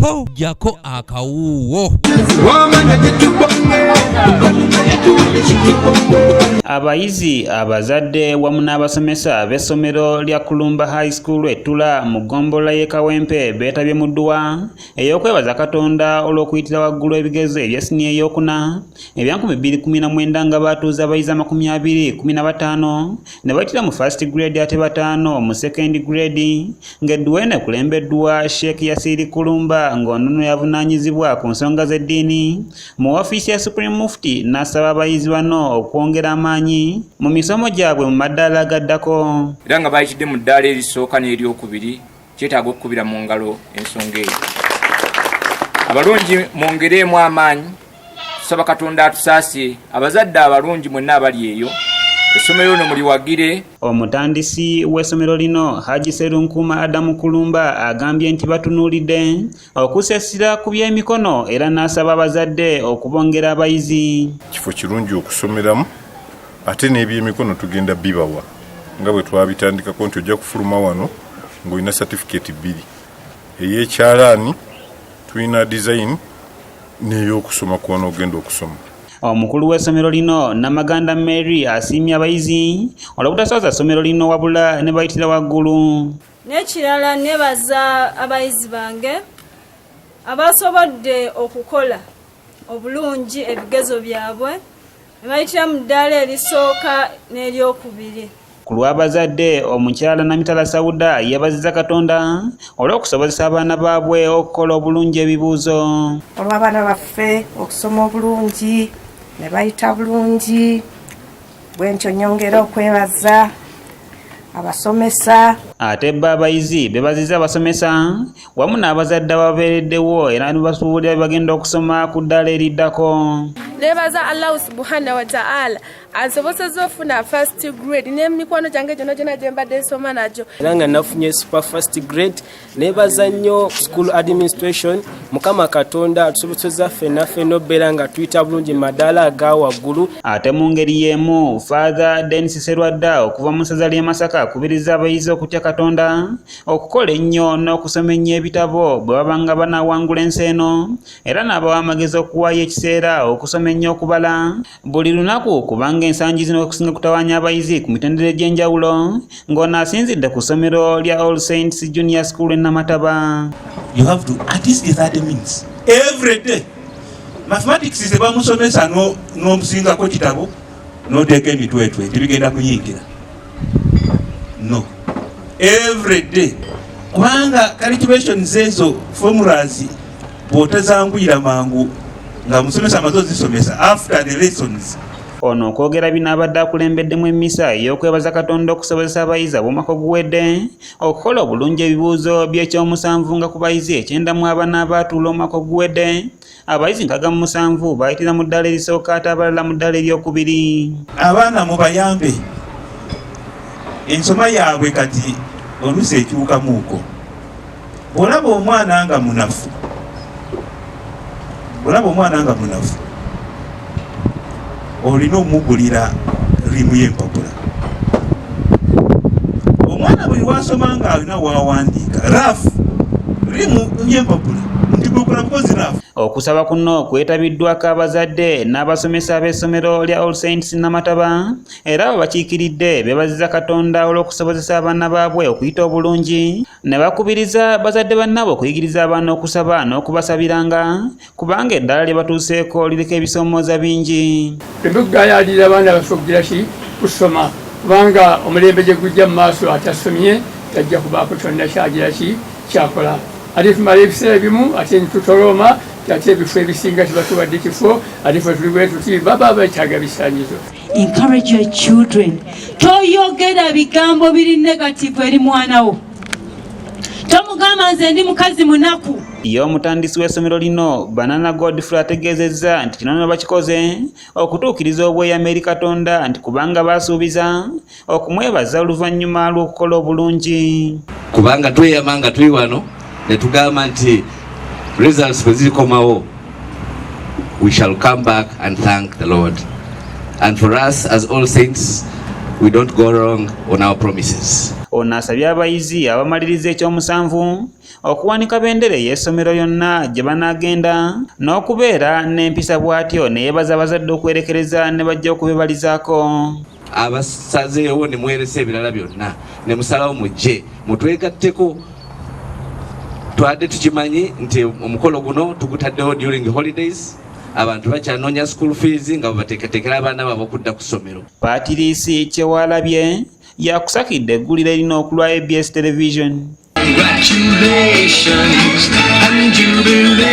Ho, jako akawuuwo. Abayizi, abazadde wamu n'abasomesa b'essomero lya Kulumba High School e Ttula mu ggombolola y'e Kawempe beetabye mu dduwa ey'okwebaza Katonda olw'okuyitira waggulu ebigezo ebya siniya ey'okuna ebya 2019 nga baatuuza abayizi 215 ne bayitira mu first grade ate bataano mu second grade, ng'edduwa eno ekulembeddwa Sheikh Yasiri Kulumba, ng'ono nno yavunaanyizibwa ku nsonga z'eddiini mu ofiisi ya Supreme Mufti, n'asaba abayizi bano okwongera amaanyi mu misomo gyabwe mu maddaala agaddako. Era nga bayitidde mu ddaala erisooka n'eryokubiri, kyetaaga okukubira mu ngalo ensonga eyo. Abalungi mwongereemu amaanyi, tusaba Katonda atusaasire. Abazadde abalungi mwenna abali eyo, essomero lino muliwagire. Omutandisi w'essomero lino, Haji Serunkuuma Adamu Kulumba, agambye nti batunuulidde okussa essira ku by'emikono era n'asaba abazadde okubongera abayizi. Kifo kirungi okusomeramu, ate n'ebyemikono tugenda bibawa nga bwe twabitandikako nti ojja kufuluma wano ng'olina satifikeeti bbiri, ey'ekyalaani tulina design n'ey'okusoma kwona ogenda okusoma. Omukulu w'essomero lino, Namaganda Mary, asiimye abayizi olw'obutaswaza ssomero lino wabula ne bayitira waggulu. N'ekirala, nebaza abayizi bange abasobodde okukola obulungi ebigezo byabwe ne bayitira mu ddaala erisooka n'eryokubiri. Ku lw'abazadde, omukyala Namitala Sauda yeebazizza Katonda olw'okusobozesa abaana baabwe okukola obulungi ebibuuzo. Olw'abaana baffe okusoma obulungi ne bayita bulungi, bwentyo nyongera okwebaza abasomesa. Ate bo abayizi beebazizza abasomesa wamu n'abazadde ababeereddewo era ne basuubulira bye bagenda okusoma ku ddaala eriddako. Nebaza Allahu subhanahu wa ta'ala ansobosezza ofuna first grade n'emikwano gyange gyonna gyonna gye mbadde nsoma nagyo. Era nga nafunye super first grade, nebaza nnyo school administration. Mukama Katonda atusobosezza ffenna ffenna okubeera nga tuyita bulungi mu madaala aga waggulu. Ate mu ngeri y'emu, Father Denis Serwadda okuva mu ssaza ly'e Masaka akubiriza abayizi okutya Katonda, okukola ennyo n'okusoma ennyo ebitabo bwe baba nga banaawangula ensi eno, era n'abawa amagezi okuwaayo ekiseera okusoma ennyo okubala buli lunaku, kubanga ensangi zino okusinga kutawaanya abayizi ku mitendera egy'enjawulo, ng'ono asinzidde ku ssomero lya All Saints Junior School e Namataba. You have to at least 30 minutes every day. Mathematics tebamusomesa n'omusingako kitabo n'oteeka emitwetwe, tebigenda kuyingira. No, every day, kubanga calculations ezo, formulas, bw'otazanguyira mangu nga musomesa amaze ozisomesa after the lessons. Ono okwogera bino abadde akulembeddemu emmisa ey'okwebaza Katonda okusobozesa abayizi ab'omwaka oguwedde okukola obulungi ebibuuzo by'ekyomusanvu, nga ku bayizi 94 abaatuula omwaka oguwedde, abayizi 67 baayitira mu ddaala erisooka ate abalala mu ddaala eryokubiri. Abaana mubayambe, ensoma yaabwe kati oluusi ekyukamuuko. Bw'olaba omwana nga munafu, olaba omwana nga munafu, olina omugulira rimu y'empapula. Omwana buli wasoma nga alina wawandiika rough, rimu y'empapula nti bwekola bukozi rough. Okusaba kuno kwetabiddwako abazadde n'abasomesa b'essomero lya All Saints Namataba, era abo bakiikiridde beebaziza Katonda olw'okusobozesa abaana baabwe okuyita obulungi, ne bakubiriza bazadde bannaabwe okuyigiriza abaana okusaba n'okubasabiranga, kubanga eddaala lye batuuseeko liriko ebisoomooza bingi. Tugayalira abaana baffe okugira ki? Kusoma, kubanga omulembe gye gujja mu maaso, atasomye tajja kubaako kyonna kyagira ki kyakola. Ate tumala ebiseera ebimu ate nitutolooma, ate ebifo ebisinga tebatuwadde kifo, ate fe tuli bwe tuti, baba betaaga bisaanyizo. Encourage your children. Toyogera bigambo biri negative eri mwana wo. Tomugamba nze ndi mukazi munaku. Ye omutandisi w'essomero lino, Banana Godfrey, ategeezezza nti kino nno bakikoze okutuukiriza obweyamo eri Katonda, nti kubanga baasuubiza okumwebaza oluvannyuma lw'okukola obulungi. Kubanga tweyama nga tuli wano ne tugamba nti results bwe zirikomawo, we shall come back and thank the Lord. And for us as All Saints, we don't go wrong on our promises. Ono asabye abayizi abamaliriza ekyomusanvu okuwanika bendera ey'essomero yonna gye banaagenda n'okubeera n'empisa, bw'atyo ne yeebaza abazadde okwerekereza ne bajja okubebalizaako. Abasazeewo ne mweresa ebirala byonna ne musalawo mujje mutwegatteko. Twadde tukimanyi nti omukolo guno tugutaddewo during holidays, abantu bakyanoonya school fees nga babateekateekera abaana baabwe okudda ku ssomero. Patrice Kyewalabye yakusakidde eggulire erina okulwa ABS Television. Congratulations and jubilation.